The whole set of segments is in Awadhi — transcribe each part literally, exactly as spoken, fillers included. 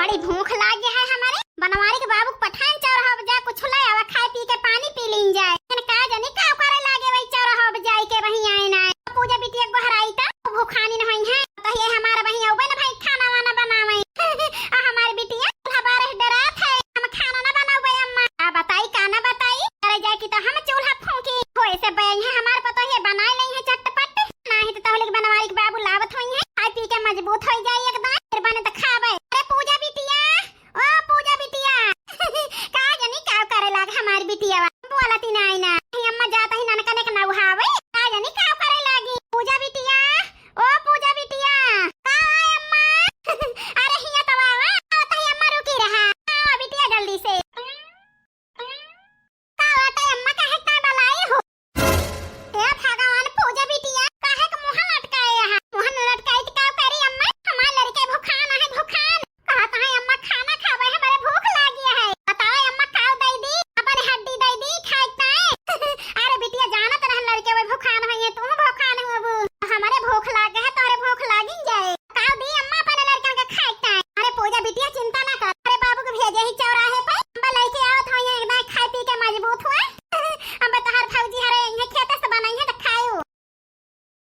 बड़ी भूख लागे है हमरे। बनवारी के बाबू के पठान चौराहा पे जा, कुछ ले आवा, खाए पी के पानी पी लीन जाए। लेकिन का जानी का करे लागे वही चौराहा पे जाए के वहीं आए ना। पूजा बिटिया गोहराई का भूखानी न होई है। तो ये हमारा वहीं अउबे न भाई खाना वाना बनावे। आ हमारी बिटिया हमारे डरात है, हम खाना ना बनावे अम्मा। आ बताई का ना बताई, करे जाए कि तो हम चूल्हा फूंकी। होए से बई है हमार पतोहिया बनाए नहीं है चटपट। नाही तो तहले के बनवारी के बाबू लावत होई है, खाए पी के मजबूत होई जाई एकदम, फिर बने तो खावे। अरे पूजा बिटिया, ओ पूजा बिटिया। का जानी का करे लाग हमारी बिटिया, बोलती नाही ना। हे अम्मा जात ही ननकने के नउहावे, का जानी का करे लागी। पूजा बिटिया, ओ पूजा बिटिया। का है अम्मा? अरे हिया तो आवा, आवत ही अम्मा, रुकी रहा। आवा बिटिया जल्दी से। का बात है अम्मा, काहे का बलाई हो? हे भगवान, पूजा बिटिया, काहे के मुंह लटकाए है? मुंह न लटकाई त का करी अम्मा? हमार लड़के भुखान है, भुखान। कहत है अम्मा, खाना खावे, हमरे भूख लागी है। बताओ अम्मा, काव दई दी? अपन हड्डी दई दी, खाए ताए। अरे बिटिया, जानत रहन लड़के वही भुखान है, तू भुखान हो अब। हमरे भूख लागे है, तोहरे भूख लागी जाए। काव दी अम्मा अपने लड़कन के खाए ताए। अरे पूजा बिटिया, चिंता ना कर, अरे बाबू के भेजे ही चौराहे पे, हम लइके आवत होइहैं, एकदम खाए पी के मजबूत हुआ। अब तोहार भौजी हरे इन्हें खेते से बनाई है तो खायो।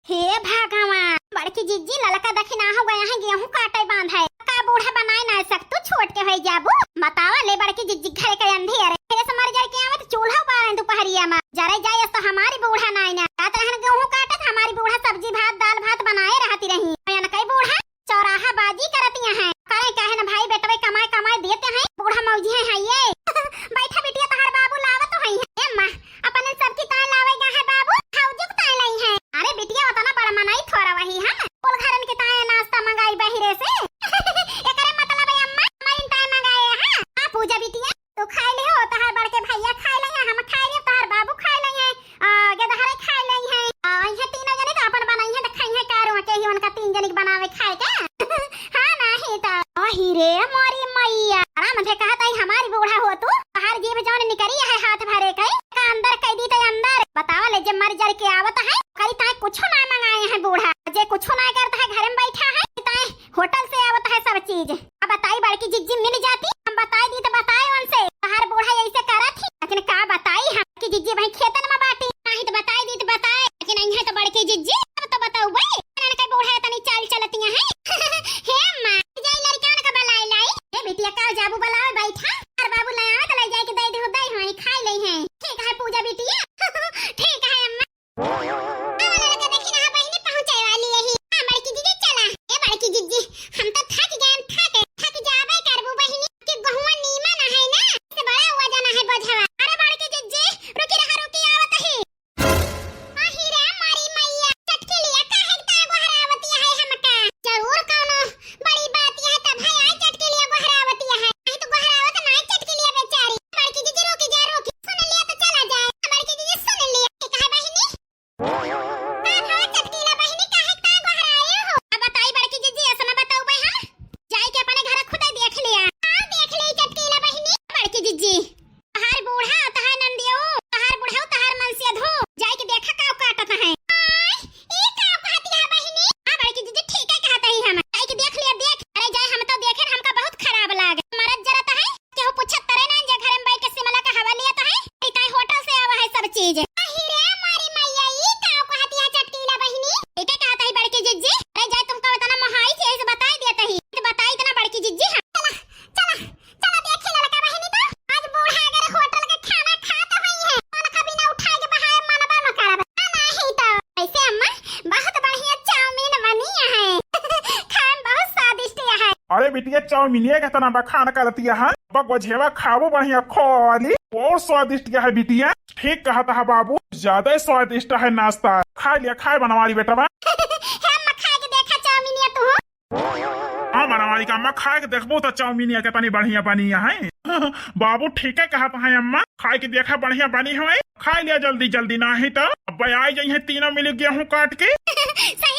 हे भगवान, बड़की जिज्जी, ललका दखिना हो गया है, गेहूं काटे बांध है। का बूढ़ा बनाए ना सकतू, छोट के होई जाबू। बतावा ले बड़की जिज्जी, घरे के अंधी अरे, फिर से मर जाए के आवत, चूल्हा बारे दोपहरिया में जरे जाए तो हमारी बूढ़ा नाई ना। रात रहन गेहूं काटत, हमारी बूढ़ा सब्जी भात, दाल भात बनाए रहती रही। बयान कई बूढ़ा चौराहा बाजी करतिया हैं। करे काहे न भाई, बेटवे कमाए कमाए देते हैं, बूढ़ा मौजी है, है ये। बैठा बिटिया, तोहार बाबू लावत होई है। ए माँ, अपन सबकी ताए लावे गा है बाबू, भौजी के ताए लाई है। अरे बिटिया, उतना बड़ा मनाई थोड़ा वही है, कुल घरन के ताए नाश्ता मंगाई बहिरे से। एकरे मतलब है अम्मा, हमारी ताए मंगाए है। हाँ पूजा बिटिया, तू खाई ले हो, तोहार बड़के भैया खाई ले हैं, हम खाई ले, तोहार बाबू खाई ले हैं, आ, गेदहरे खाई ले हैं, आ, इहे तीनों जने तो अपन बनाई हैं, तो खाई हैं, का रोके ही उनका तीन जने के बनावे खाए के। हाँ, नाही तो। अही रे मोरी मैया, आराम से कहत आई, हमारी बूढ़ा हो तू, तोहार जीभ जौन निकरी है हाथ भरे के, का अंदर कह दी तो अंदर। बतावा ले, जे मर जर के आवत है, करी ताए कुछो ना मंगाए हैं बूढ़ा, जे कुछो ना करता है, घर में बैठा है, ताए होटल से आवत है सब चीज। अब बताई बड़की जिज्जी मिल जाती, हम बताई दी तो बताए उनसे, तोहार बूढ़ा ऐसे करत ही, लेकिन का बताई हम कि जिज्जी भाई खेतन में बाटी, नाही तो बताई दी तो बताए, लेकिन अइहे तो बड़की जिज्जी, अब तो बताऊ बे, इनन के बूढ़ा तनी चाल चलतिया है। हे अम्मा, जाई लड़कियन का बुलाई लाई। हे बिटिया, का जाबू बुलावे, बैठा, और बाबू ले आवे तो ले जाए के दे दे, दे होई, खाई ले हैं। ठीक है पूजा बिटिया। ठीक है अम्मा। आ वाला लड़का देखी ना, बहिनी पहुँचे वाली यही। हाँ, बड़की जिज्जी चला। ए बड़की जिज्जी, हम तो थक गए, थक, थक जाबे करबू बहिनी, कि बहुआ नीमन है ना, से बड़ा हुआ जाना है बोझवा। अरे बड़की जिज्जी, रुकी रहा, रुकी आवत ही। आही रे मारी मैया, चटकी लिया काहे ता गोहरावतिया है हमका? जरूर कौनो बड़ी बात यह तब है, आई चटकी लिया गोहरावतिया है। आई तो गोहरावत ना, चटकी लिया बेचारी। बड़की जिज्जी रुकी जा, रुकी, सुन लिया तो चला जाए। बड़की जिज्जी सुन लिया, ठीक है बहिनी? का भवा चटकीला बहिनी, काहे का गोहराए हो? अब बताई बड़की जिज्जी, ऐसा ना बताऊ बे हम। जाई के अपने घर खुदे देख लिया। हाँ, देख ले चटकीला बहिनी। बड़की जिज्जी, तहार बूढ़ा, तहार नंदियो, तहार बुढ़ऊ, तहार मनसेधू, जाई के देखा काव काटत है। आय, ई काव कहती है बहिनी? हाँ बड़की जिज्जी, ठीक है कहत ही हम। जाई के देख लिया, देख। अरे जाए हम तो देखे, हमका बहुत खराब लागे। मरद जरत है, केहू पूछत तरे ना, जे घर में बैठ के सिमला का हवा लियत है, ई ताई होटल से आवा है सब चीज। अही रे मारी मैया, ई का कहत है चटकीला बहिनी? ई का कहत है बड़की जिज्जी? अरे जाए तुमका उतना मोहाई थी, ऐसे बताई देत ही। तो बताई इतना बड़की जिज्जी, हाँ। चला, चला, चला देखी लड़का बहिनी तो। आज बूढ़ा अगर होटल के खाना खात होई है, तो उनका बिना उठाए के बहाए मनबा न करब। आ नाही तो। ऐसे अम्मा, बहुत बढ़िया चाउमीन बनी है। खाए में बहुत स्वादिष्ट है। अरे बिटिया, चाउमीनिया के तना बखान करतिया है। बक बजेवा खाबो बढ़िया खोली, बहुत स्वादिष्ट है बिटिया। ठीक कहत है बाबू, ज्यादा ही स्वादिष्ट है नाश्ता। खा लिया, खाए बनवारी बेटवा। हे अम्मा, खा के देखा चाउमीनिया तू। हाँ बनवारी का अम्मा, खा के देखबो तो चाउमीनिया कितनी बढ़िया बनी है। बाबू ठीक है कहत है अम्मा, खा के देखा बढ़िया बनी है। खा लिया जल्दी जल्दी, नाही तो अब आई जाई है तीनों मिली गेहूं काट के। सही